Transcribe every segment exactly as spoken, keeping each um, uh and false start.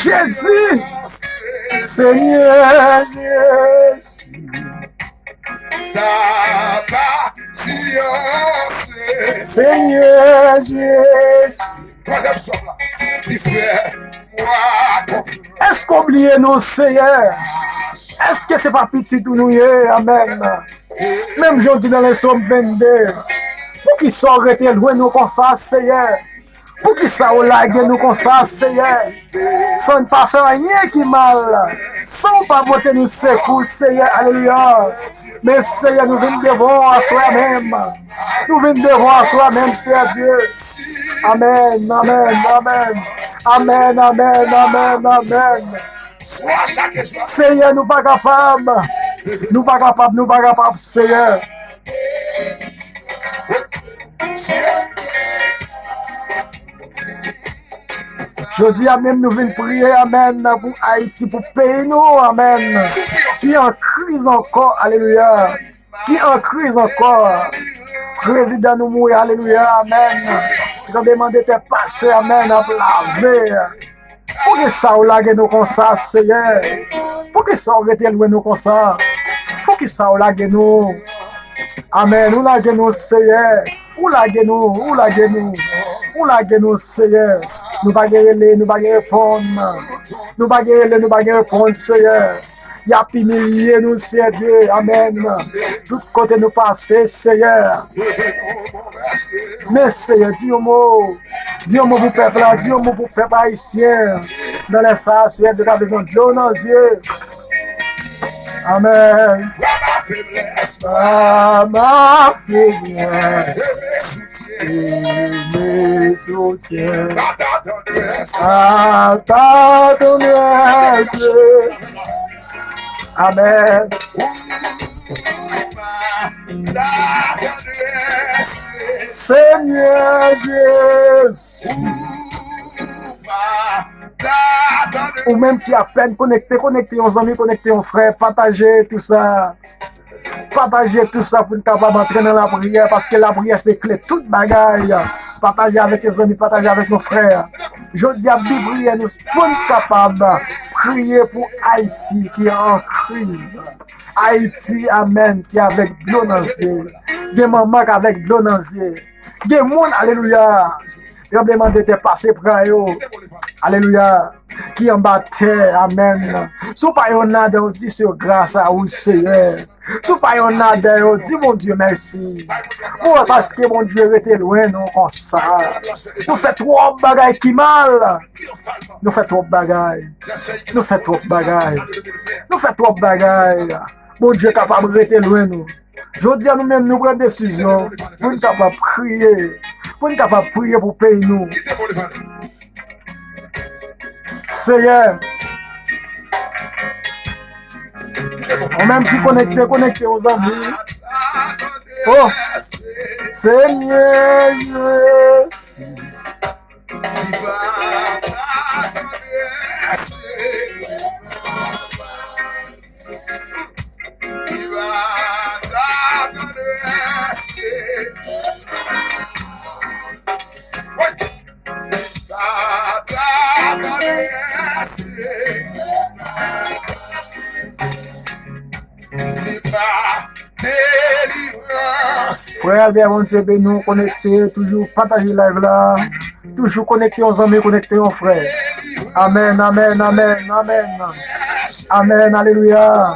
Jezi! Senyè Jezi! Papa, si yo se Senyè Jezi! Twazyèm sòf la. Ki fè mwa konpran. Èske w bliye nou, Seyè? Èske se pa pitit ou nou ye? Amèn. Menm jan w di nan Lesòm vennde, poukisa w rete lwen nou konsa, Seyè? Poukisa w lage nou konsa, Seyè? San n pa fè anyen ki mal, san w pa pote nou sekou, Seyè, alelouya. Men, Seyè, nou vin devan w aswè a menm. Nou vin devan w aswè a menm, Seyè Dye. Amèn, amèn, amèn. Amèn, amèn, amèn, amèn. Seyè, nou pa kapab. Nou pa kapab, nou pa pa kapab, Seyè. Jodi a menm nou vin priye, amèn, pou Ayiti, pou peyi nou, amèn. Ki an kriz ankò, alelouya. Ki an kriz ankò. Prezidan nou mouri, alelouya, amèn. Tranblemanntè pase, amèn, ap lave. Poukisa w lage nou konsa, Seyè? Poukisa w rete lwen nou konsa? Poukisa w lage nou? Amèn. Ou lage nou, Seyè. Ou lage nou, ou lage nou. Ou lage nou, Seyè. Nou pa gen rele, nou pa gen reponn. Nou pa gen rele, nou pa gen reponn, Seyè. Y ap imilye nou, Seyè Dye. Amèn. Tout kote nou pase, Seyè. Men, Seyè, di yon mo. Di yon mo pou pèp la. Di yon mo pou pèp ayisyen. Nan lè sa a, Seyè Dye, ka bezwen dlo nan zye. Amèn. Pa ma feblès. Pa ma feblès. E mes soutien. E mes soutien. Par ta tendresse. Par ta tendresse. Amèn. Par ta tendresse. Senyè Jezi. Par ta tendresse. Ou menm ki apèn konekte, konekte yon zanmi, konekte yon frè, pataje tout sa. Pataje tout sa pou n kapab antre nan lapriyè, paske lapriyè se kle tout bagay. Pataje avèk yon zanmi, pataje avèk yon frè. Jodi a, Bib priye nou pou n kapab priye pou Ayiti ki an kriz. Ayiti, amèn, ki avèk dlo nan zye. Gen manman k avèk dlo nan zye. Gen moun, alelouya, tranblemanntè pase pran yo. Alelouya. Ki anba tè, amèn. Si w pa yon nadan, w di se gras a ou, Seyè. Si w pa yon nadan, w di Bondye mèsi. Pou paske Bondye rete lwen nou konsa. Nou fè twòp bagay ki mal. Nou fè twòp bagay. Nou fè twòp bagay. Nou fè twòp bagay. Bondye kapab rete lwen nou. Jodi a, nou menm, nou pran desizyon pou n kapab priye, pou n kapab priye pou peyi nou. Seyè, ou menm ki konekte, konekte yon zanmi. Oh, Senyè Jezi. Frè Albert, Bondye beni w, konekte, toujou pataje live la. Toujou konekte yon zanmi, konekte yon frè. Amèn, amèn, amèn, amèn. Amèn, alelouya.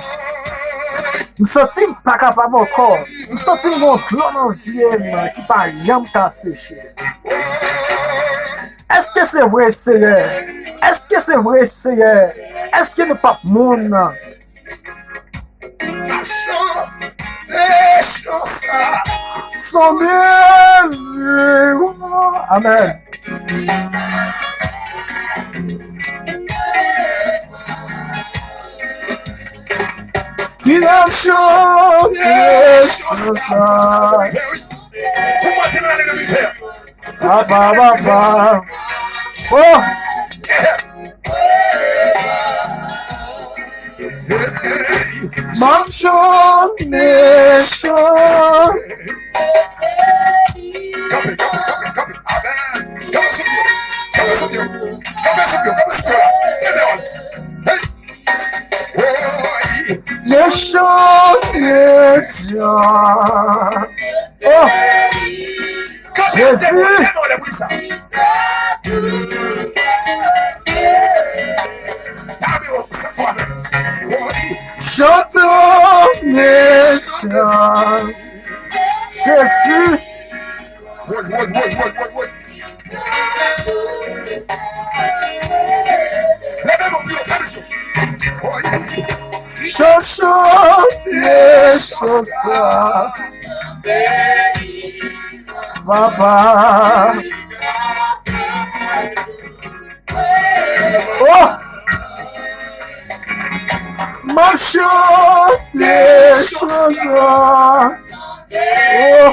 M santi m pa kapab ankò. M santi m gon dlo nan zye m ki pa janm ka seche. Èske se vre, Seyè? Èske se vre, Seyè? Èske nou p ap moun? Sanble. Amèn. Ki n ap chante konsa. Pou mwen, ki nan ane de mil ven. Papa, papa. Oh! M ap chante, chante. Kanpe, kanpe, kanpe, kanpe. Amèn. Kanpe sou pye w. Kanpe sou pye w. Kanpe sou pye w. Kanpe sou pye w la. Kenbe w. Chante, chante. Oh! Jezi! Chante, chante. Jezi! Woy, woy, woy, woy, woy, woy. Leve nou pi wo, fè misyon. Woy. Chan, chante chan sa. Papa. Oh! M ap chante chan sa. Oh!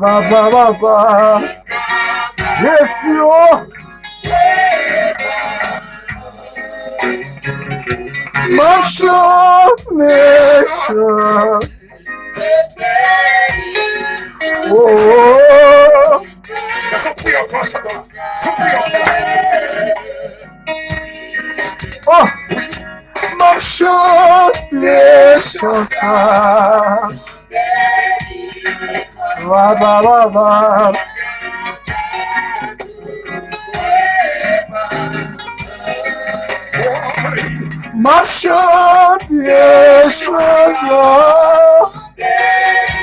Papa, papa. Jezi, oh! M ap chante chan. Oh! Se sou priyè w fè chante la. Sou priyè w fè la. Oh! M ap chante chan sa. Ba, ba, ba, ba. M ap chante chan sa.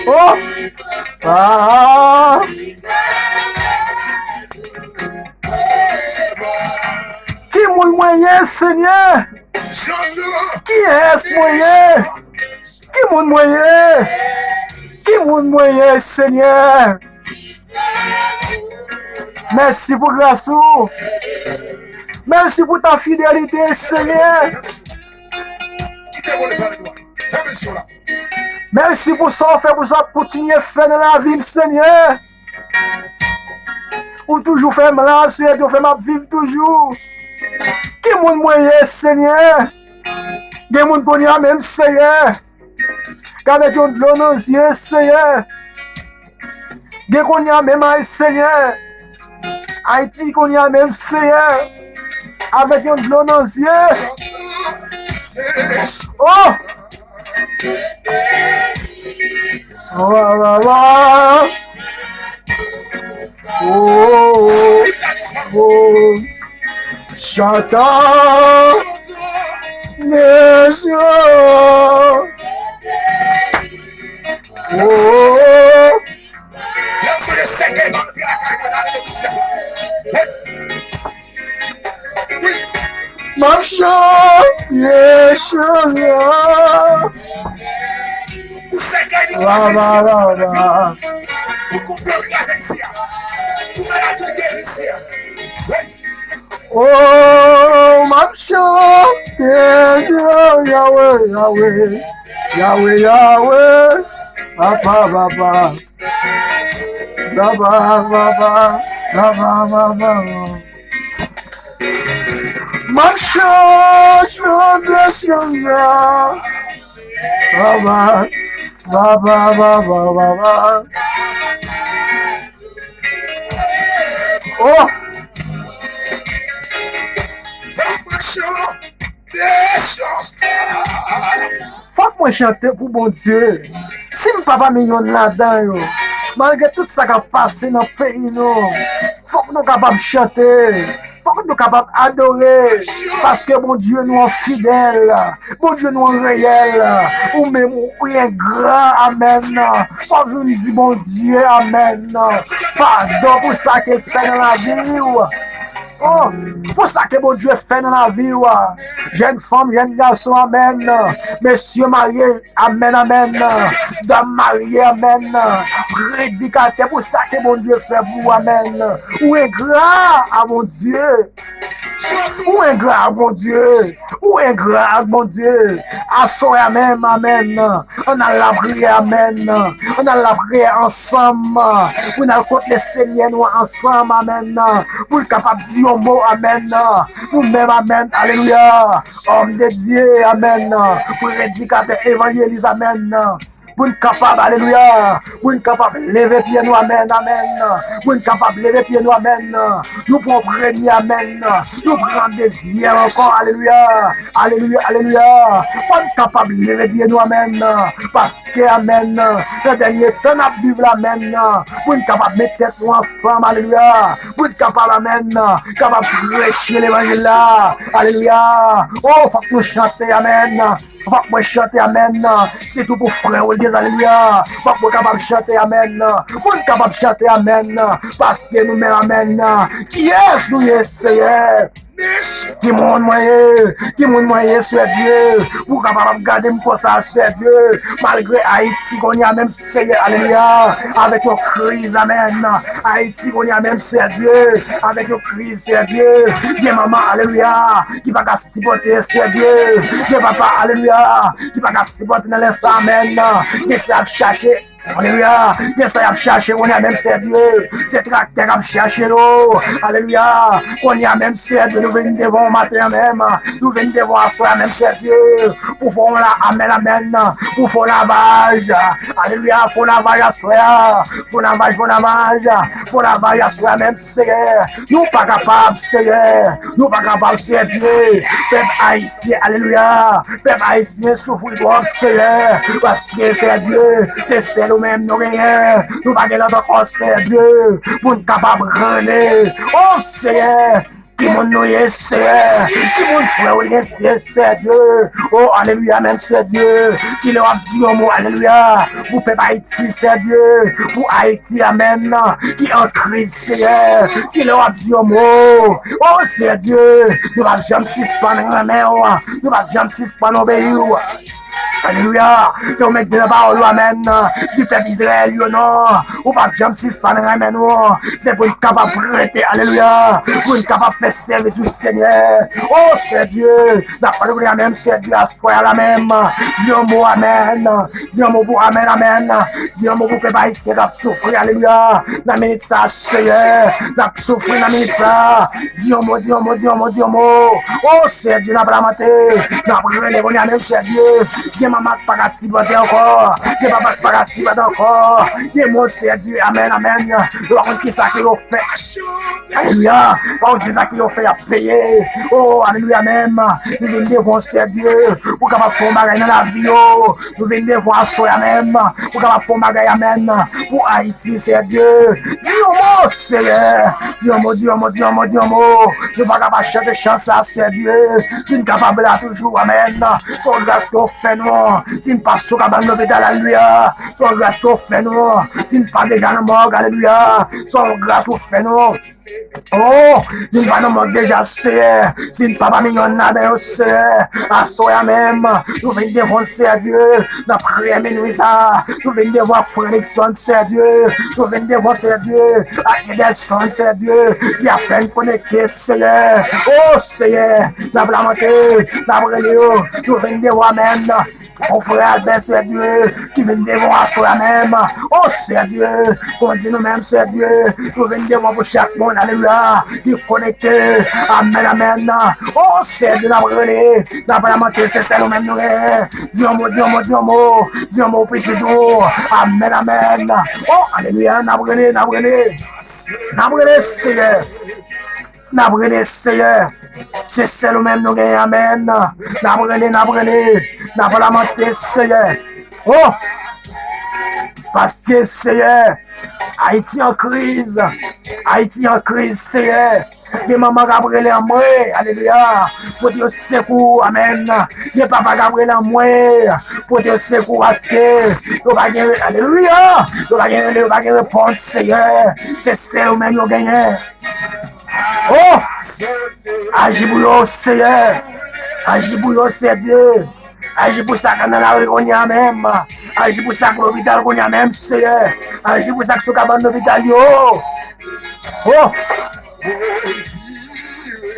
Oh! Ah! Ki moun mwen ye, Senyè? Kiyès mwen ye? Ki moun mwen ye? Ki moun mwen ye, Senyè? Mèsi pou gras ou. Mèsi pou ta fidelite, Senyè. Mèsi pou sa w fè, pou sa w kontinye fè nan lavi m, Senyè. Ou toujou fè m la, Senyè Dye, ou fè m ap viv toujou. Ki moun mwen ye, Senyè? Gen moun kounye a menm, Senyè, k avèk yon dlo nan zye, Senyè. Gen kounye a menm, ay, Senyè. Ayiti kounye a menm, Senyè, avèk yon dlo nan zye. Oh! Wa, wa, wa. Oh, oh, oh. Chante nation. Oh, oh, oh. M ap chante chan sa. Ba, ba, ba, ba. Oh, m ap chante Yahweh, Yahweh, Yahweh, Yahweh, Papa, Papa. Baba, baba, baba, baba. M ap chante chan sa. Baba, baba, baba, baba. Oh! Fòk mwen chante pou Bondye. Si m pa pami yonn ladan yo, malgre tout sa k ap pase nan peyi nou, fòk nou kapab chante. Fòk nou kapab adore. Paske Bondye nou an fidèl. Bondye nou an reyèl. Ou menm ou engra. Amèn. Fò w vin di Bondye amèn. Padon pou sa ke l fè nan lavi w. Oh, pou sa ke Bondye fè nan lavi w. Jèn fanm, jèn gason, amèn. Mesye marye, amèn, amèn. Dam marye, amèn. Predikatè, pou sa ke Bondye fè pou ou, amèn. Ou engra a Bondye. Ou engra ak Bondye. Ou engra ak Bondye. Aswè a menm, amèn. Ann al lapriyè, amèn. Ann al lapriyè ansanm. Pou n al kot Lesenyè nou ansanm, amèn. Pou l kapab di yon mo, amèn. Nou menm, amèn. Alelouya. Òm de Dye, amèn. Predikatè, evanjelis, amèn. Pou n kapab, alelouya, pou n kapab leve pye nou, amèn, amèn. Pou n kapab leve pye nou, amèn. Nou pran premye, amèn. Nou pran dezyèm ankò, alelouya. Alelouya, alelouya. Fò n kapab leve pye nou, amèn. Paske, amèn, nan dènye tan n ap viv la, amèn. Pou n kapab met tèt nou ansanm, alelouya. Pou n kapab, amèn, kapab preche levanjil la. Alelouya. O, fòk nou chante, amèn. Fòk mwen chante, amèn. Sitou pou frè Rodriguez, alelouya. Fòk mwen kapab chante, amèn. Pou n kapab chante, amèn. Paske nou menm, amèn. Kiyès nou ye, Seyè? Ki moun mwen ye? Ki moun mwen ye, Seyè Dye? Ou kapab ap gade m konsa, Seyè Dye. Malgre Ayiti kounye a menm, Seyè, alelouya, avèk yon kriz, amèn. Ayiti kounye a menm, Seyè Dye, avèk yon kriz, Seyè Dye. Gen manman, alelouya, ki pa ka sipòte, Seyè Dye. Gen papa, alelouya, ki pa ka sipòte nan lè sa, amèn. Gen sa ap chache. Alelouya. Gen sa y ap chache kounye a menm, Seyè Dye. Se traktè k ap chache yo. Alelouya. Kounye a menm, Seyè Dye, nou vin devan w maten an menm. Nou vin devan w aswè a menm, Seyè Dye. Pou fè w la, amèn, amèn. Pou fè w lavaj. Alelouya. Fè w lavaj aswè a. Fè w lavaj, fè w lavaj. Fè w lavaj aswè a menm, Seyè. Nou pa kapab, Seyè. Nou pa kapab, Seyè Dye. Pèp ayisyen, alelouya. Pèp ayisyen soufri twòp, Seyè. Paske, Seyè Dye, se sèl ou menm nou genyen. Nou pa gen lòt ankò, Seyè Dye, pou n kapab rele. O Seyè, ki moun nou ye, Seyè? Ki moun frè w ye, Seyè Dye? O, alelouya, menm, Seyè Dye. Kilè w ap di yon mo, alelouya, pou pèp Ayiti, Seyè Dye, pou Ayiti, amèn, ki an kriz, Seyè. Kilè w ap di yon mo? O, Seyè Dye, nou p ap janm sispann renmen w. Nou p ap janm sispann obeyi w. Alelouya. Se ou menm ki di nan pawòl ou, amèn. Di pèp Izrayèl yo non. Ou p ap janm sispann renmen nou. Se pou n kapab rete, alelouya. Pou n kapab fè sèvis ou, Senyè. O, Seyè Dye, n ap mande w la menm, Seyè Dye, aswè a la menm. Di yon mo, amèn. Di yon mo pou amèn, amèn. Di yon mo pou pèp ayisyen k ap soufri, alelouya. Nan minit sa, Seyè, n ap soufri nan minit sa. Di yon mo, di yon mo, di yon mo, di yon mo. O, Seyè Dye, n ap lamante. N ap rele kounye a menm, Seyè Dye. Gen manman k pa ka sipòte ankò. Gen papa k pa ka sipòte ankò. Gen moun, Seyè Dye, amèn, amèn, yo pa konn kisa ke yo fè. Alelouya. Yo pa konn kisa ke yo fè, y ap peye. O, alelouya menm. Nou vin devan w, Seyè Dye, pou kapab fè yon bagay nan lavi yo. Nou vin devan w aswè a menm, pou kapab fè yon bagay, amèn, pou Ayiti, Seyè Dye. Di yon mo, Seyè. Di yon mo, di yon mo, di yon mo, di yon mo. Nou pa kapab chante chan sa, Seyè Dye. Si n kapab la toujou, amèn. Se yon gras ke w fè nou. Si n pa sou kabann lopital, alelouya, se yon gras ke w fè nou. Si n pa deja nan mòg, alelouya, se yon gras ou fè nou. O, si n pa nan mòg deja, Seyè, si n pa pami yonn ladan yo, Seyè, aswè a menm, nou vin devan w, Seyè Dye, nan priyè minwi sa, nou vin devan w ak frè Nixon, Seyè Dye, nou vin devan w, Seyè Dye, ak Edelson, Seyè Dye, ki apèn konekte, Seyè. O, Seyè, n ap lamante, n ap rele yo, nou vin devan w, amèn. Mon frè Albert, Seyè Dye, ki vin devan w aswè a menm. O, Seyè Dye, kondi nou menm, Seyè Dye, nou vin devan w pou chak moun, alelouya, ki konekte. Amèn, amèn. O, Seyè Dye, n ap rele, n ap lamante, se sèl ou menm nou genyen. Di yon mo, di yon mo, di yon mo. Di yon mo pou pitit ou. Amèn, amèn. O, alelouya, n ap rele, n ap rele. N ap rele, Seyè. N ap rele, Seyè. Se sèl ou menm nou genyen, amèn. N ap rele, n ap rele. N ap lamante, Seyè. O! Paske, Seyè, Ayiti an kriz. Ayiti an kriz, Seyè. Gen manman k ap rele anmwe, alelouya. Pote yo sekou, amèn. Gen papa k ap rele anmwe, pote yo sekou, paske yo pa gen, alelouya, yo pa gen rele, yo pa gen repons, Seyè. Se sèl ou menm yo genyen. O! Aji pou yo, Seyè. Aji pou yo, Seyè Dye. Aji pou sa k nan lari kounye a menm. Aji pou sa k lopital kounye a menm, Seyè. Aji pou sa k sou kabann lopital yo. O!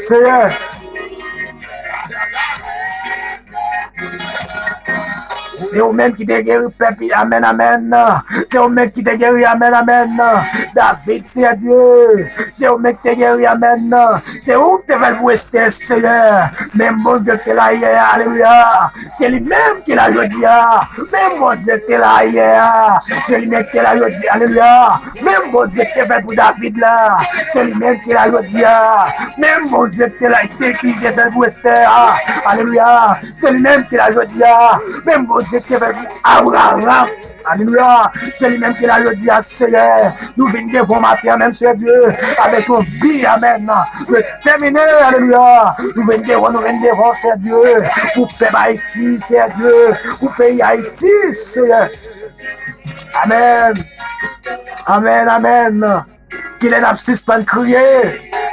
Seyè. Se ou menm ki te geri pèp, amèn, amèn. Se ou menm ki te geri, amèn, amèn. David, Seyè Dye. Se ou menm ki te geri, amèn. Se ou ki te fè l pou Estè, Seyè. Menm Bondye ki te la yè a, alelouya. Se li menm ki la jodi a. Menm Bondye ki te la yè a. Se li menm ki te la jodi a, alelouya. Menm Bondye ki te fè l pou David la. Se li menm ki la jodi a. Menm Bondye ki te la, ki te, ki te fè l pou Estè a. Alelouya. Se li menm ki la jodi a. Menm Bondye ki te fè l pou Abraram. Alelouya. Se li menm ki la jodi a, Seyè. Nou vin devan w maten an menm, Seyè Dye, avèk yon bi, amèn, detèmine, alelouya. Nou vin devan, nou vin devan, Seyè Dye, pou pèp Ayiti, Seyè Dye, pou peyi Ayiti, Seyè. Amèn. Amèn, amèn. Kilè n ap sispann kriye?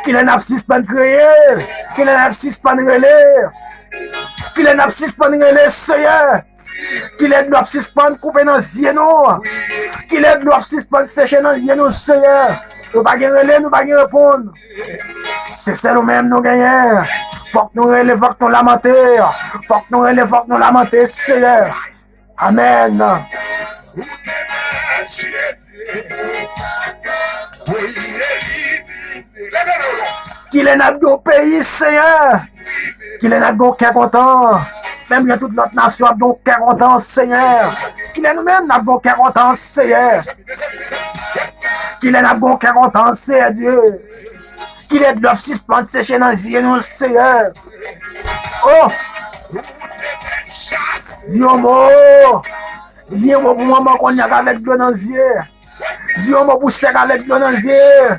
Kilè n ap sispann kriye? Kilè n ap sispann rele? Kilè n ap sispann rele, Seyè? Kilè dlo ap sispann koupe nan zye nou? Kilè dlo ap sispann seche nan zye nou, Seyè? Nou pa gen rele, nou pa gen reponn. Se sèl ou menm nou genyen. Fòk nou rele, fòk nou lamante. Fòk nou rele, fòk nou lamante, Seyè. Amèn. Kilè n ap gen yon peyi, Seyè? Kilè n ap gen yon kè kontan? Menm jan tout lòt nasyon ap gen yon kè kontan, Seyè. Kilè nou menm n ap gen yon kè kontan, Seyè? Kilè n ap gen yon kè kontan, Seyè Dye? Kilè dlo ap sispann seche nan zye nou, Seyè? Oh! Di yon mo! Di yon mo pou manman Konyak avèk dlo nan zye. Di yon mo pou Sèk avèk dlo nan zye.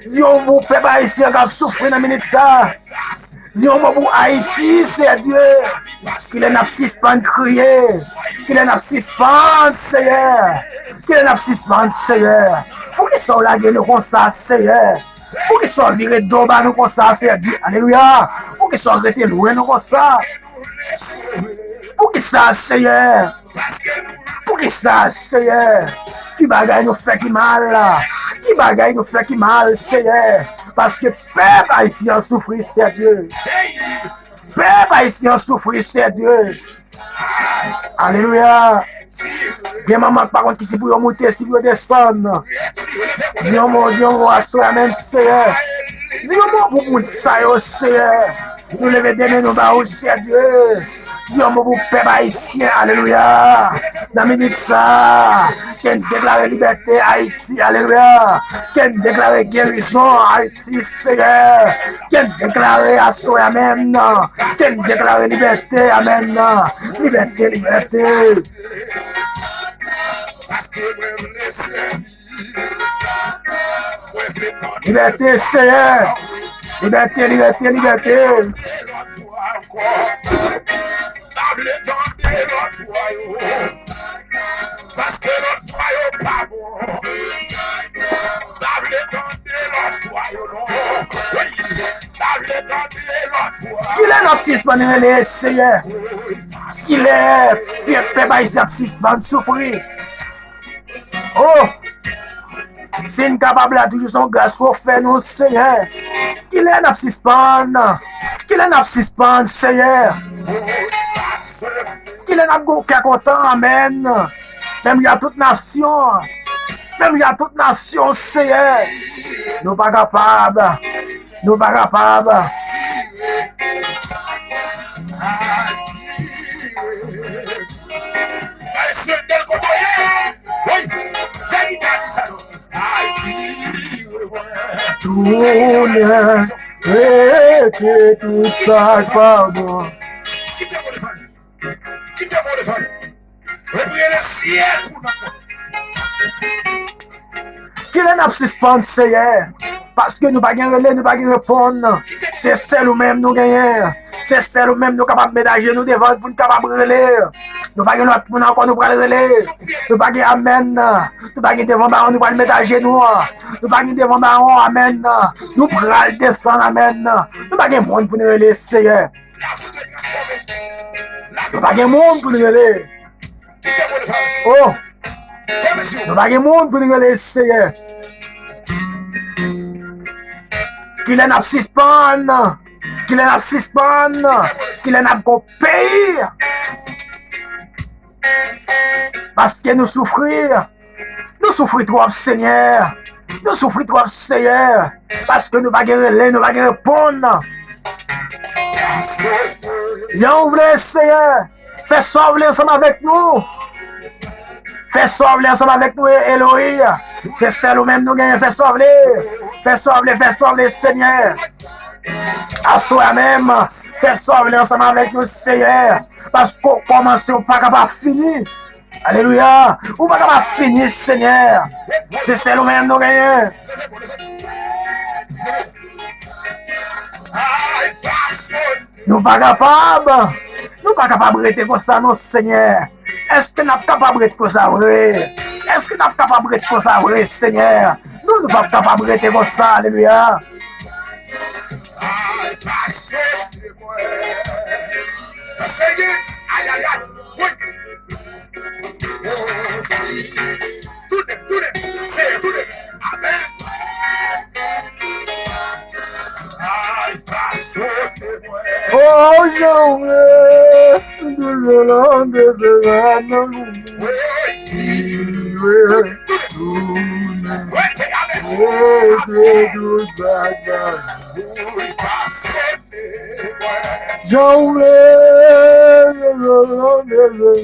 Di yon mo pou pèp ayisyen k ap soufri nan minit sa. Di yon mo pou Ayiti, Seyè Dye. Kilè n ap sispann kriye? Kilè n ap sispann, Seyè? Kilè n ap sispann, Seyè? Poukisa w lage nou konsa, Seyè? Poukisa w vire do ba nou konsa, Seyè Dye? Alelouya! Poukisa w rete lwen nou konsa? Poukisa, Seyè? Poukisa, Seyè? Ki bagay nou fè ki mal la? Ki bagay nou fè ki mal, Seyè? Paske pèp ayisyen an soufri, Seyè Dye. Pèp ayisyen an soufri, Seyè Dye. Alelouya. Gen manman ki pa konn ki si pou yo moute, si pou yo desann. Di yon mo, di yon mo aswè a menm, Seyè. Di yon mo pou moun sa yo, Seyè. Nou leve de men nou ba ou, Seyè Dye. Di yon mo pou pèp ayisyen, alelouya. Nan minit sa, ke n deklare libète Ayiti, alelouya. Ke n deklare gerizon Ayiti, Seyè. Ke n deklare aswè a menm. Ke n deklare libète, amèn. Libète, libète. Libète, Seyè. Libète, libète, libète. Pa vle tande lòt vwa yo. Paske lòt vwa yo pa bon. Pa vle tande lòt vwa yo non. Wi. Pa vle tande lòt vwa. Kilè n ap sispann rele, Seyè? Kilè pèp, pèp ayisyen ap sispann soufri? Oh! Si n kapab la toujou, se yon gras ke w fè nou, Seyè. Kilè n ap sispann? Kilè n ap sispann, Seyè? Kilè n ap gen yon kè kontan? Amèn. Menm jan tout nasyon. Menm jan tout nasyon, Seyè. Nou pa kapab. Nou pa kapab. Mesye, Del Koto ye. Wi. Fè gita di sa non. Tounen, rete tout sa k pa bon. Kite mo defann. Kite mo defann. Repriye lesyèl pou nou. Kilè n ap sispann, Seyè? Paske nou pa gen rele, nou pa gen reponn. Se sèl ou menm nou genyen. Se sèl ou menm nou kapab met ajenou devan pou n kapab rele. Nou pa gen lòt moun ankò nou pral rele. Nou pa gen amèn. Nou pa gen devan bawon nou pral met ajenou an. Nou pa gen devan bawon, amèn. Nou pral desann, amèn. Nou pa gen moun pou n rele, Seyè. Nou pa gen moun pou n rele. Oh! Nou pa gen moun pou n rele, Seyè. Kilè n ap sispann? Kilè n ap sispann? Kilè n ap gon peyi? Paske nou soufri. Nou soufri twòp, Senyè. Nou soufri twòp, Senyè, paske nou pa gen rele, nou pa gen reponn. Jan w vle, Senyè, fè sa w vle ansanm avèk nou. Fè sa w vle ansanm avèk nou, Eloyi. Se sèl ou menm nou genyen, fè sa w vle. Fè sa w vle, fè sa w vle, Senyè. Aswè a menm, fè sa w vle ansanm avèk nou, Senyè. Paske w kòmanse, ou pa ka pa fini. Alelouya! Ou pa ka pa fini, Senyè. Se sèl ou menm nou genyen. Nou pa kapab. Nou pa kapab rete konsa, non, Senyè. Èske n ap kapab ret konsa vre? Èske n ap kapab ret konsa vre, Senyè? Nou, nou p ap kapab rete konsa, alelouya. Sing it! Ay, ay, ay! Wi! Tounen, tounen, Senyè, tounen. Amèn. Ay, fasonnen mwen. Oh, jan w vle, toujou nan dezè nan goumen. Wi, tounen, tounen. Wi, se amèn. Wi, se tout sa k pa. Wi, fasonnen mwen. Jan w vle, toujou nan dezè.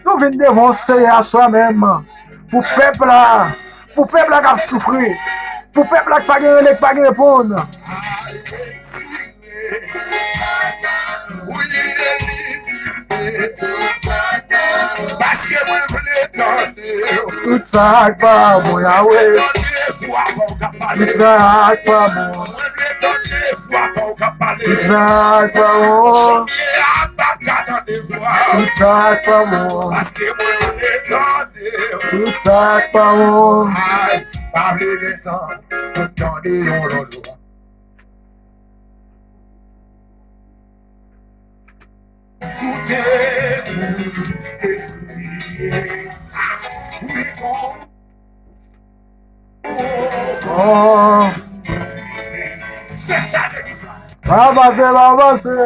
Nou vin devan w, Senyè, aswè a menm, pou pèp la, pou pèp la k ap soufri, pou pèp la k pa gen rele, k pa gen reponn. Paske mwen vle tande w. Tout sa k pa mwen, Yawe. Tout sa k pa mwen. Tout sa k pa mwen. Tout sa k pa mwen. Paske mwen vle tande w. Tout sa k pa mwen. Ay, pa vle gen tan pou tande yon lòt vwa. Koute, koute, koute. Oh. Se sa legliz la. Pa pase, pa pase.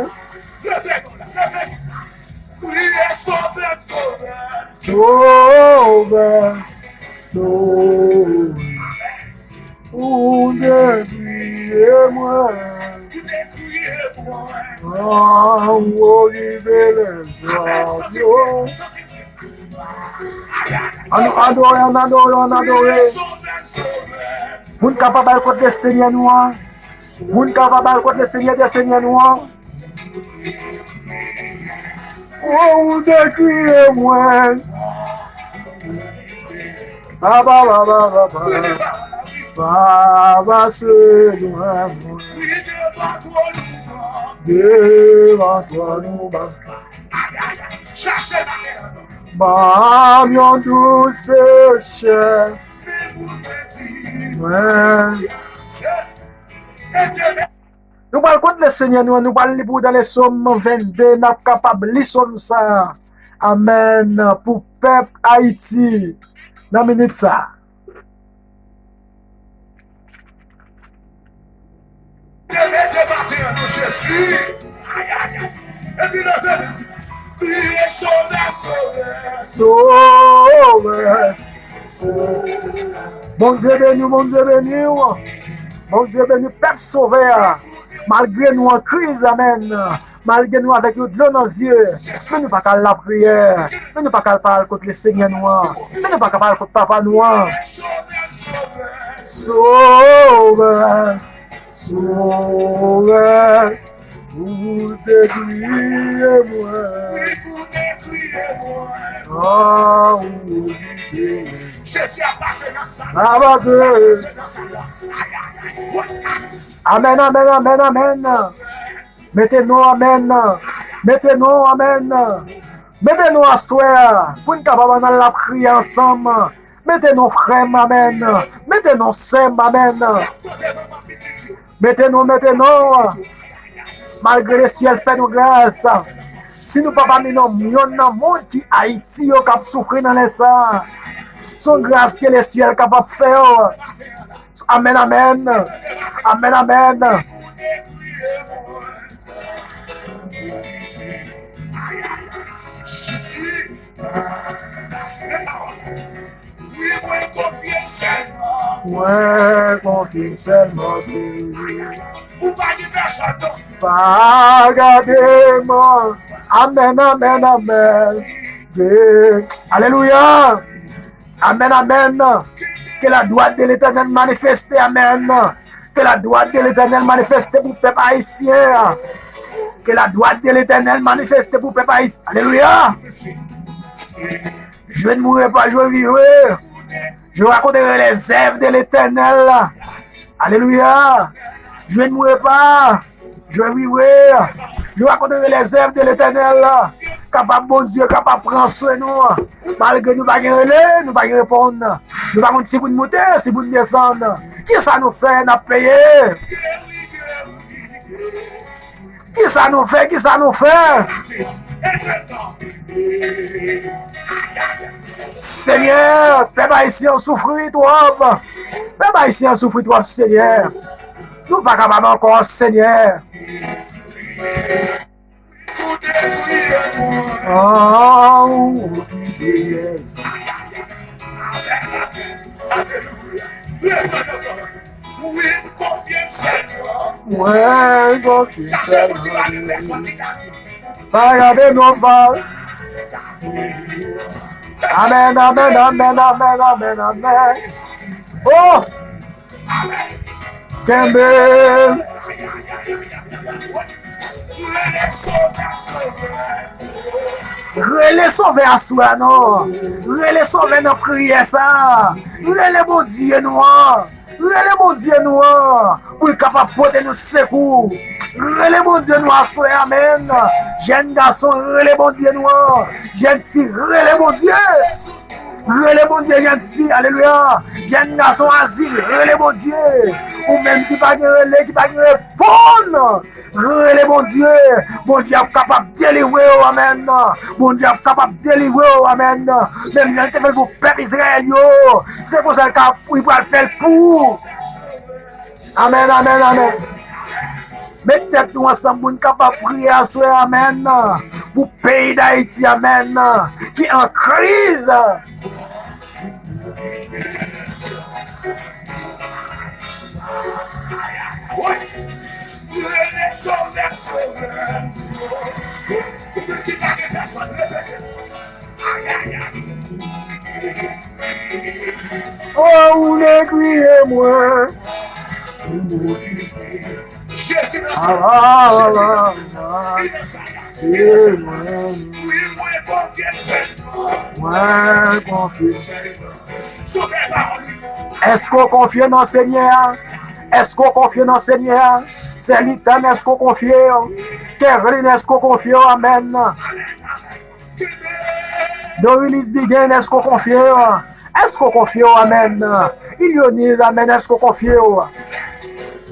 Leve nou la, leve nou la. Kriye, Sovè, Sovè. Sovè, Sovè. Ou te kriye mwen. Ou te kriye mwen. An ou rive lèzòm yo. Ann adore, ann adore, ann adore. Moun k ap ba l kont Lesenyè nou an. Moun k ap ba l kont Lesenyè dè senyè nou an. Oh, ou te kriye mwen. Papa, papa, papa. Papa, se mwen, mwen. Devan twòn ou, papa. Ban m yon dous peche. Mwen. Nou pral kont Lesenyè nou an, nou pral li pou w dan Lesòm vennde, n ap kapab li sòm sa a. Amèn. Pou pèp Ayiti, nan minit sa a. Leve de maten an, non Jezi. Ay, ay, ay. Epi leve. Kriye Sovè, Sovè. Sovè. Bondye beni w, Bondye beni w. Bondye beni pèp Sovè a. Malgre nou an kriz, amèn. Malgre nou avèk yon dlo nan zye, men nou pa ka al lapriyè, men nou pa ka al pale kot Lesenyè nou an, men nou pa ka pale kot Papa nou an. Sovè, Sovè, ou te kriye mwen. Ah, ou te kriye mwen. Jezi ap pase nan sal la. Ap pase. Ap pase nan sal la. Ay, ay, ay. Amèn, amèn, amèn, amèn. Mete non, amèn. Mete non, amèn. Mete non aswè a, pou n kapab ann al lapriyè ansanm. Mete non, frè m, amèn. Mete non, sè m, amèn. Mete non, mete non. Malgre Lesyèl fè nou gras, si nou pa pami nan yonn nan moun ki Ayiti yo k ap soufri nan lè sa a, se yon gras ke Lesyèl kapab fè w. Amèn, amèn. Amèn, amèn. Jezi, pase pawòl. Wi, mwen konfye m sèlman. Mwen konfye sèlman ke ou pa gen pèsòn non. Pa gade mwen. Amèn, amèn, amèn. Ke, alelouya. Amèn, amèn. Que la droite de l'Éternel manifeste. Amèn. Que la droite de l'Éternel manifeste pou pèp ayisyen. Que la droite de l'Éternel manifeste pou pèp ayisyen. Alelouya. Je ne mourrai pas, je vivrai. Je raconterai les œuvres de l'Éternel. Alelouya. Je ne mourrai pas, je vivrai. Je raconterai les œuvres de l'Éternel. Kapab Bondye kapab pran swen nou. Malgre nou pa gen rele, nou pa gen reponn. Nou pa konn si pou n moute, si pou n desann. Kisa nou fè, n ap peye. Kisa nou fè? Kisa nou fè? Senyè, pèp ayisyen an soufri twòp. Pèp ayisyen an soufri twòp, Senyè. Nou pa kapab ankò, Senyè. Oh, Senyè. Mwen konfye sèlman. Pa gade non, pa. Amèn, amèn, amèn, amèn, amèn, amèn. Oh! Kenbe. Rele Sovè aswè a non. Rele Sovè nan priyè sa. Rele Bondye nou an. Rele Bondye nou an pou l kapab pote nou sekou. Rele Bondye nou aswè a, amèn. Jèn gason, rele Bondye nou an. Jèn fi, rele Bondye. Rele Bondye, jèn fi, alelouya. Jèn gason, Azil, rele Bondye. Ou menm ki pa gen rele, ki pa gen reponn. Rele Bondye. Bondye ap kapab delivre w, amèn. Bondye ap kapab delivre w, amèn. Menm jan l te fè l pou pèp Izrayèl yo, se konsa l ka, li pral fè l pou ou. Amèn, amèn, amèn. Met tèt nou ansanm pou n kapab priye aswè, amèn. Pou peyi Dayiti, amèn. Ki an kriz. Wi. Rele Sovè, Sovè. Ou menm ki pa gen pèsòn, repete. Ay, ay, ay. Oh, ou le kriye mwen. Jezi nan Li nan sa la. Se mwen. Wi, mwen konfye m sèlman. Mwen konfye m. Sovè pawòl li. Èske w konfye nan Senyè a? Èske w konfye nan Senyè a? Sè Litan, èske w konfye w? Kèvlin, èske w konfye w? Amèn. Dorilis Bigen, èske w konfye w? Èske w konfye w? Amèn. Ilyoniz, amèn. Èske w konfye w?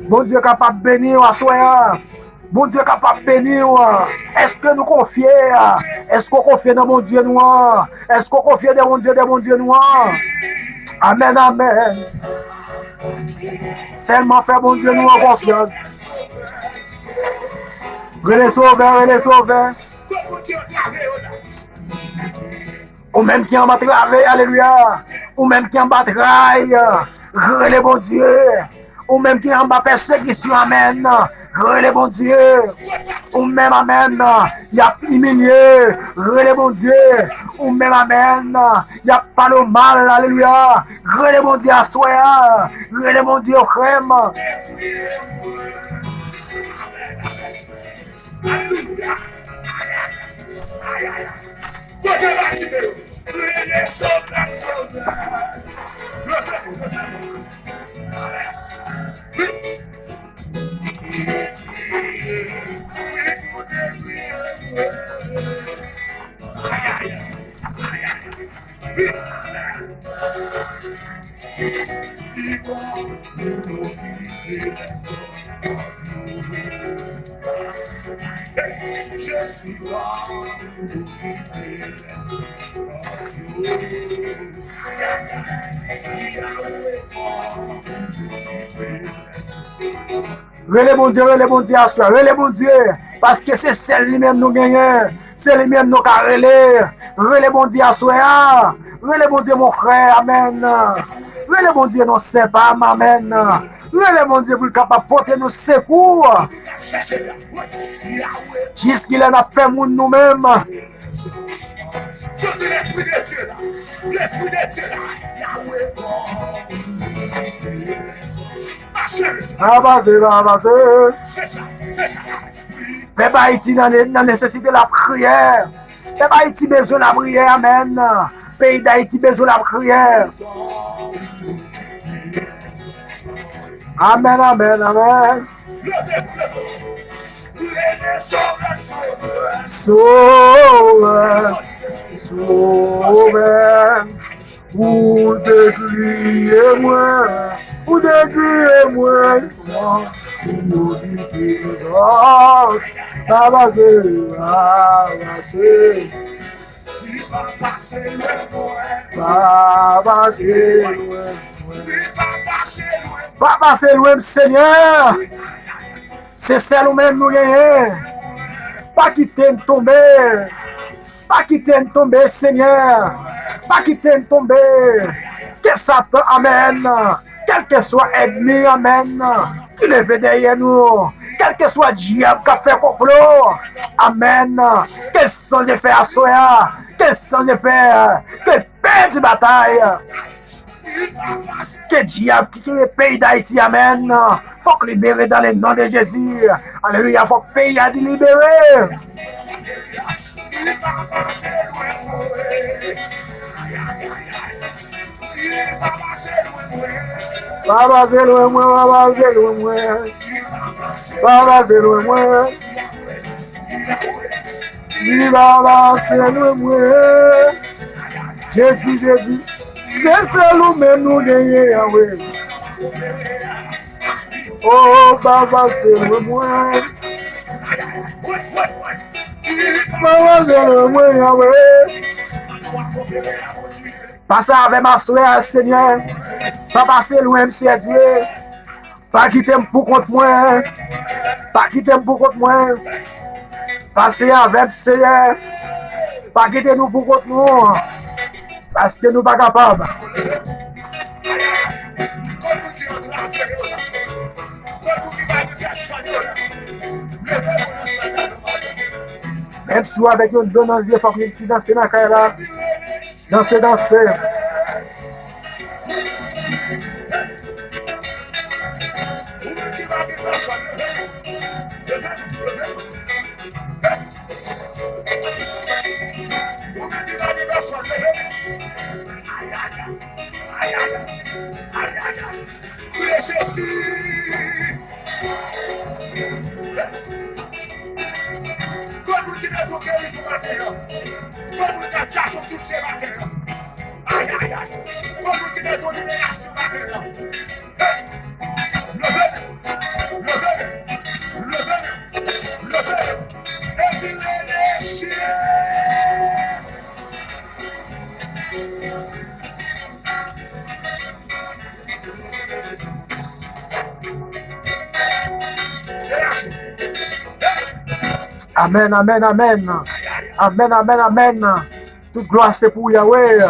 Bondye kapab beni w aswè a. Bondye kapab beni w. Èske nou konfye? Èske w konfye nan Bondye nou an? Èske w konfye de Bondye, de Bondye nou an? Amèn, amèn. Sèlman fè Bondye nou an konfyans. Rele Sovè, rele Sovè. Ou menm ki anba travè, alelouya. Ou menm ki anba tray, rele Bondye. Ou menm ki anba pèsekisyon, amèn. Rele Bondye. Ou menm, amèn, y ap imilye. Rele Bondye. Ou menm, amèn, y ap pale w mal, alelouya. Rele Bondye aswè a. Rele Bondye, frè m. Alelouya. Ay, ay, ay. Kote Batime yo? Rele Sovè, Sovè. Leve nou, leve nou. Amèn. Wi. Wi, kote, wi. Ay, ay, ay. Ay, ay, ay. Rele Bondye, rele Bondye aswè, rele Bondye, paske se sèl li menm nou genyen, se li menm nou ka rele. Rele Bondye aswè a, rele Bondye, mon frè, amèn. Rele Bondye non, sè pa m, amèn. Rele Bondye pou l kapab pote nou sekou. Jiskilè n ap fè moun nou menm? Soti lespri de Dye la. Lespri de Dye la. Yahweh God. Mache, mesye. Pa pase, pa pase. Se sa, se sa. Pèp Ayiti nan, nan nesesite lapriyè. Pèp Ayiti bezwen lapriyè, amèn. Peyi Dayiti bezwen lapriyè. Amèn, amèn, amèn. Sovè, sovè, ou te kriye mwen, ou te kriye mwen, ou te kriye mwen, pa pase, pa pase. Pa pase lwen mwen. Pa pase lwen m, Senyè. Se sèl ou menm nou genyen. Pa kite n tonbe. Pa kite n tonbe, Senyè. Pa kite n tonbe. Ke Satan, amèn. Kèlkeswa ènmi, amèn, ki leve dèyè nou, kèlkeswa dyab k ap fè konplo, amèn, ke l chanje fè aswè a, ke l chanje fè, ke l pèdi batay. Ke dyab ki kenbe peyi Dayiti, amèn, fòk libere dans le nom de Jésus. Alelouya, fòk peyi a libere. Pa pase lwen mwen, pa pase lwen mwen, pa pase lwen mwen. Pa pase lwen mwen. Li pa pase lwen mwen. Jezi, Jezi, se sèl ou menm nou genyen, Yahweh. Oh, pa pase lwen mwen. Pa pase lwen mwen, Yahweh. Pase avè m aswè a, Senyè. Pa pase lwen m, Senyè Dye. Pa kite m pou kont mwen. Pa kite m pou kont mwen. Pase avè m, Senyè. Pa kite nou pou kont nou. Paske nou pa kapab. Menm si w avèk yon dlo nan zye, fòk yon ti danse nan kay la. Danse, danse. Ou menm ki pa gen pèsòn, leve men. Ayayay, ayayay, ayayay. Priye Jezi. Granmoun ki bezwen geri sou maten an. Granmoun k ap chache yon touche maten an. Ayayay. Granmoun ki bezwen liberasyon maten an. Leve men, leve men, leve men, leve men. Epi rele Jezi. Amèn, amèn, amèn. Amèn, amèn, amèn. Tout glwa se pou Yahweh.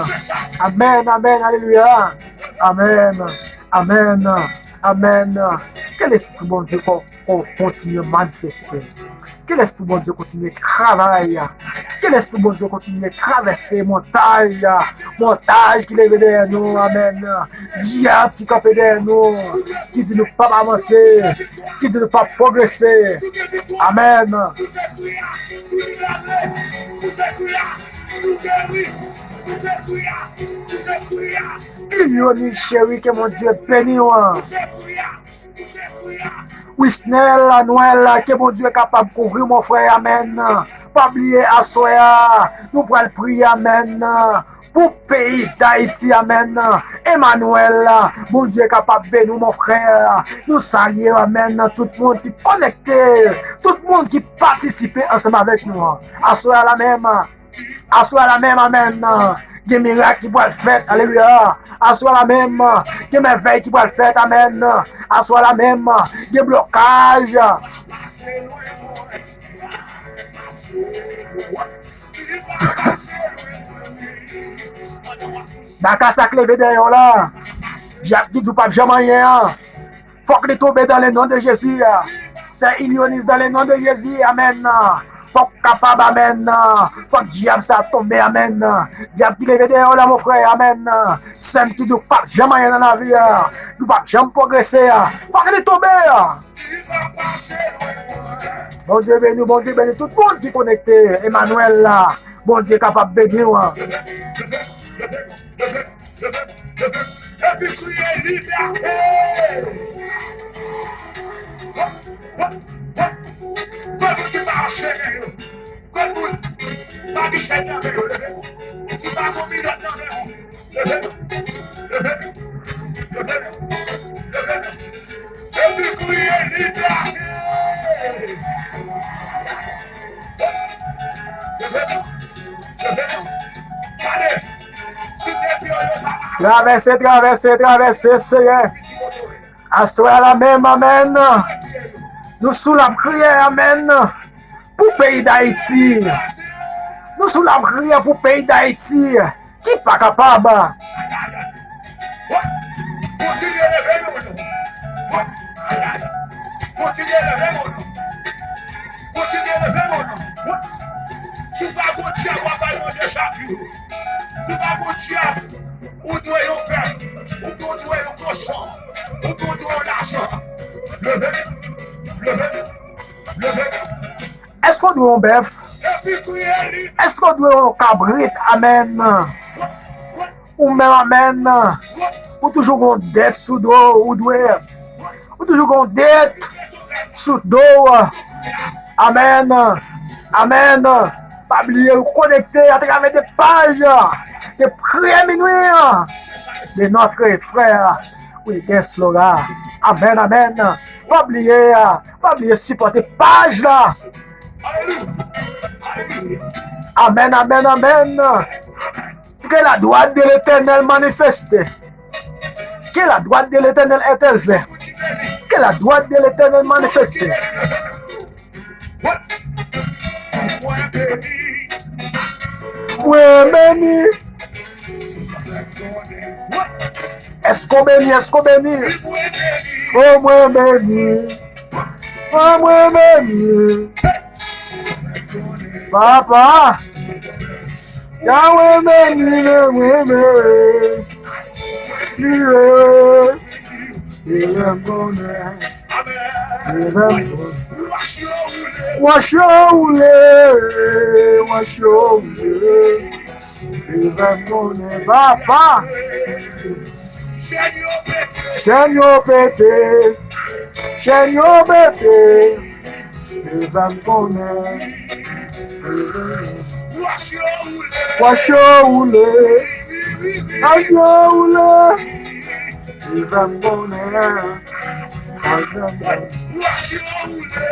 Amèn, amèn, alelouya. Amèn, amèn, amèn. Ke Lespri Bondye ko-, ko-, kontinye manifeste. Ke Lespri Bondye kontinye travay. Ke Lespri Bondye kontinye travèse montay. Montay ki leve dèyè nou, amèn. Dyab ki kanpe dèyè nou, ki di nou p ap avanse, ki di nou p ap pwogrese. Amèn. Ilioni cheri, ke Bondye beni w. Wisnel Noël, ke Bondye kapab kouvri w, mon frè, amèn. Pa bliye aswè a, nou pral priye, amèn, pou peyi Dayiti, amèn. Emmanuel, Bondye kapab beni w, mon frè. Nou salye, amèn, tout moun ki konekte, tout moun ki patisipe ansanm avèk nou. Aswè a la menm, aswè a la menm, amèn. Gen mirak ki pral fèt, alelouya. Aswè a la menm, gen mèvèy ki pral fèt, amèn. Aswè a la menm, gen blokaj. Baka sa k leve dèyè w la. Dyab ki di w p ap janm anyen an, fòk li tonbe dans le nom de Jésus. Sè Ilyonis, dans le nom de Jésus, amèn. Fòk kapab, amèn. Fòk dyab sa tonbe, amèn. Dyab ki leve dèyè w la, mon frè, amèn. Sè m ki di w p ap janm anyen nan lavi a, ou p ap janm pwogrese a, fòk li tonbe. Bondye beni w, Bondye beni tout moun ki konekte Emmanuel la. Bondye kapab beni w. Epi kriye libète. Kot moun ki pa anchene yo? Kot moun pa gen chèn nan men yo? Leve. Si pa gon minòt nan men yo, leve. Leve. Leve. Leve. Epi kriye libète. Leve. Leve. Gade. Si te pye yo pa Travèse, travèse, travèse, Seyè. Aswè a la menm, amèn. Nou sou l ap kriye, amèn. Pou peyi Dayiti. Nou sou l ap kriye pou peyi Dayiti. Ki pa kapab. Kontinye leve men w. Kontinye leve men w. Kontinye leve men w. Si w pa gon dyab, w ap al manje chak jou. Si w pa gon dyab, ou dwe yon bèf, oubyen ou dwe yon kochon, oubyen ou dwe yon lajan. Leve men w. Leve men w. Leve men w. Èske w dwe yon bèf? Epi kriye li. Èske w dwe yon kabrit? Amèn. Ou menm, amèn. Ou toujou gon dèt sou do w, ou dwe. Ou toujou gon dèt sou do w. Amèn. Amèn. Pa bliye w konekte atravè de paj de Priyè Minwi de notre frè Wilgens Laurent. Amèn, amèn. Pa bliye, pa bliye sipòte paj la. Amèn, amèn, amèn. Que la droite de l'Éternel manifeste. Que la droite de l'Éternel intervienne. Que la droite de l'Éternel manifeste. Mwen beni. Èske w beni? Èske w beni? O mwen beni. O mwen beni. Papa. Yahweh beni, mwen beni. Li beni. Li beni. Wòch yo woule, wòch yo woule. Li fè m konnen papa. Chèn yo pete. Chèn yo pete. Chèn yo pete. Li fè m konnen. Wòch yo woule. Wòch yo woule. Li fè m konnen. Wòch yo woule.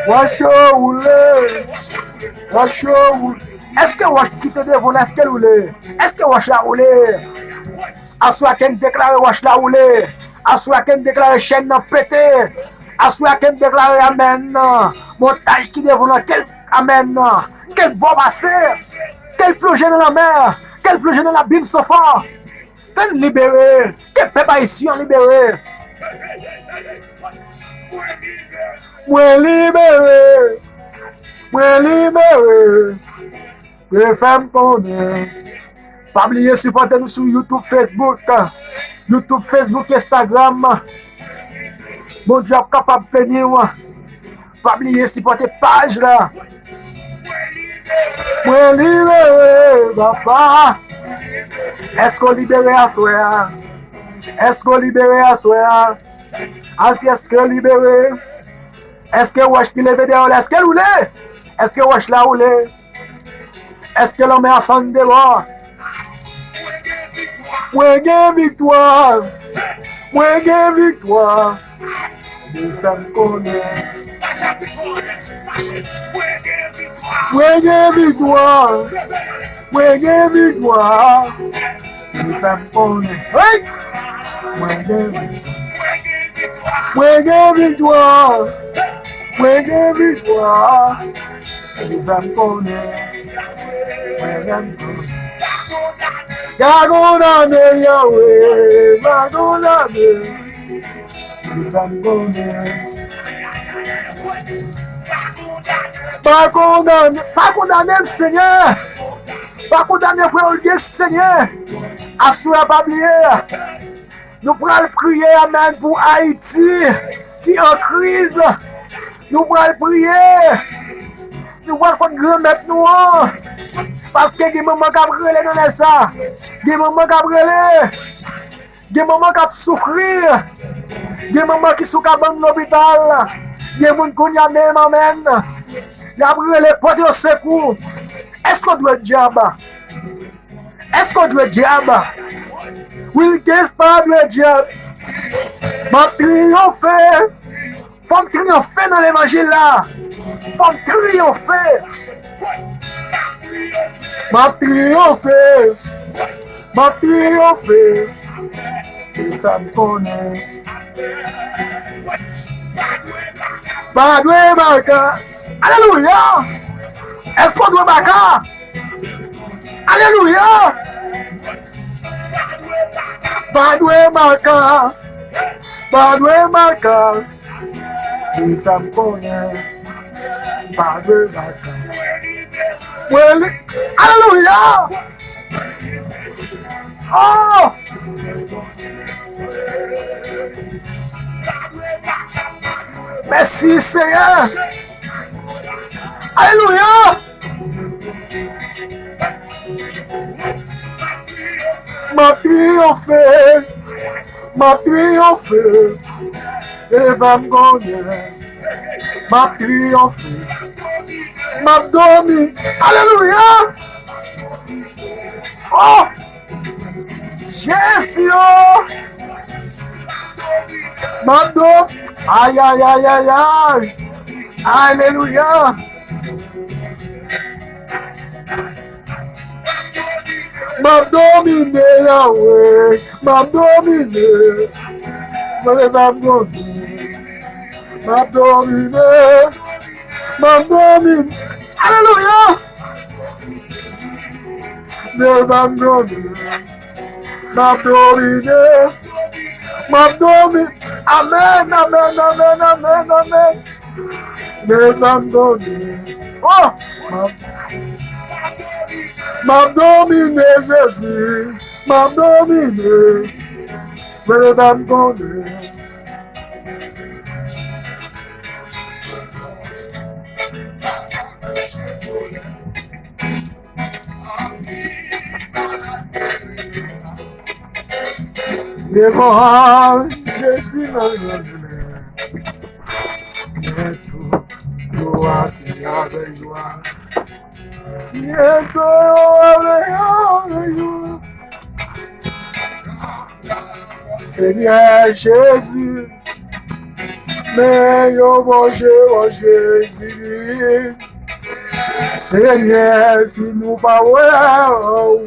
Wòch yo woule. Wòch yo woule. Èske wòch ki te devan w la, èske l woule? Èske wòch la woule? Aswè a ke n deklare wòch la woule. Aswè a ke n deklare chèn nan pete. Aswè a ke n deklare amèn. Montaj ki devan w la, ke l, amèn. Ke l bò pase. Ke l plonje nan lanmè. Ke l plonje nan labim san fon. Ke n libere. Ke pèp ayisyen an libere. Mwen libere. Mwen libere. Mwen fè m konnen. Pa bliye sipòte nou sou YouTube, Facebook. YouTube, Facebook, Instagram. Bondye ap kapab beni w. Pa bliye sipòte paj la. Mwen libere, papa. Èske w libere aswè a? Èske w libere aswè a? Asi, èske w libere? Èske wòch ki leve dèyè w la, èske l woule? Èske wòch la woule? Èske lanmè a fann debò? Mwen gen viktwa! Mwen gen viktwa! Li fè m konnen. Mwen gen viktwa! Mwen gen viktwa! Li fè m konnen. Hey! Mwen gen viktwa! Mwen gen viktwa! Mwen gen viktwa! Li fè m konnen. Mwen gen viktwa! Pa kondane, Yahweh, pa kondane. Li fè m konnen. Pa kondane, pa kondane m, Senyè. Pa kondane frè Olguin, Senyè. Aswè a, pa bliye. Nou pral priye, amèn, pou Ayiti ki an kriz. Nou pral priye. Nou pral konn Granmèt nou an. Paske gen manman k ap rele nan lè sa. Gen manman k ap rele. Gen manman k ap soufri. Gen manman ki sou kabann lopital. Gen moun kounye a menm, amèn, y ap rele, pote yo sekou. Èske w dwe dyab? Èske w dwe dyab? Wilkens pa dwe dyab. M ap triyonfe. Fò m triyonfe nan levanjil la. Fò m triyonfe. M ap triyonfe. M ap triyonfe. E sa m konnen. Pa dwe baka. Alelouya! Èske w dwe baka? Alelouya! Pa dwe baka. Pa dwe baka. E sa m konnen. Pa dwe baka. Mwen li. Alelouya! Oh! Mèsi, Senyè. Alelouya. M ap triyonfe. M ap triyonfe. E fè m konnen. M ap triyonfe. M ap domine. Alelouya. Oh! Jezi, oh! M ap do-, ay, ay, ay, ay, ay. Alelouya. M ap domine, Yahweh. M ap domine. Mwen, m ap domine. M ap domine. M ap domine. Alelouya. Devan m domine. M ap domine. M ap domine. Amèn, amèn, amèn, amèn, amèn. Devan m domine. Oh! M ap, m ap domine, Jezi. M ap domine. Devan m domine. Devan Jezi nan jounen. Men tout glwa se avèk jwa. Byento yo avèk yo. Senyè Jezi, men yo manje, manje Jezi. Senyè, si nou pa wè ou.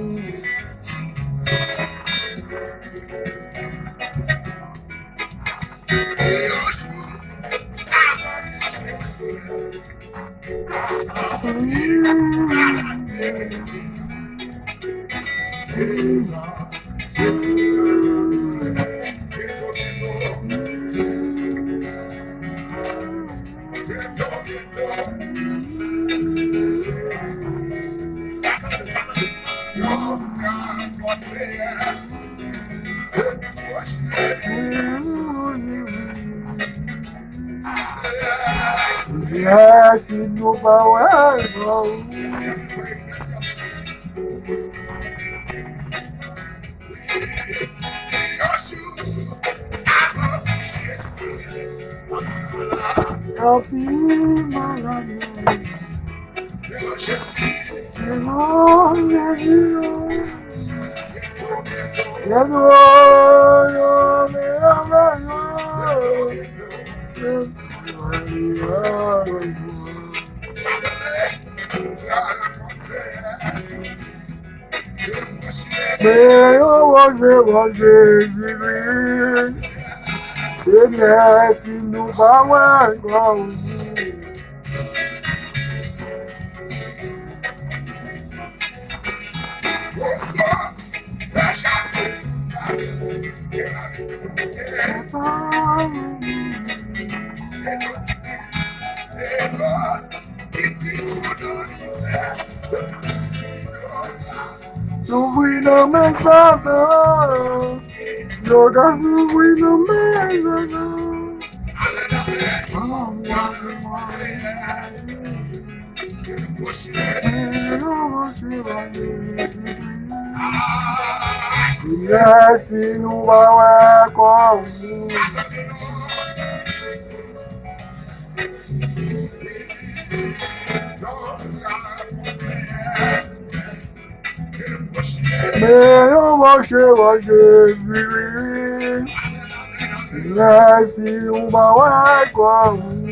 Senyè, si nou pa wè ankò. Tanpri, malad mwen. Men yo manje, manje Jezi. Senyè, si nou pa wè ankò ou. Soufri nan men Satan. Yo ka soufri nan men Satan. Senyè, si nou pa wè kò ou. Men yo mache wè Jezi. Senyè, si ou pa wè kò ou.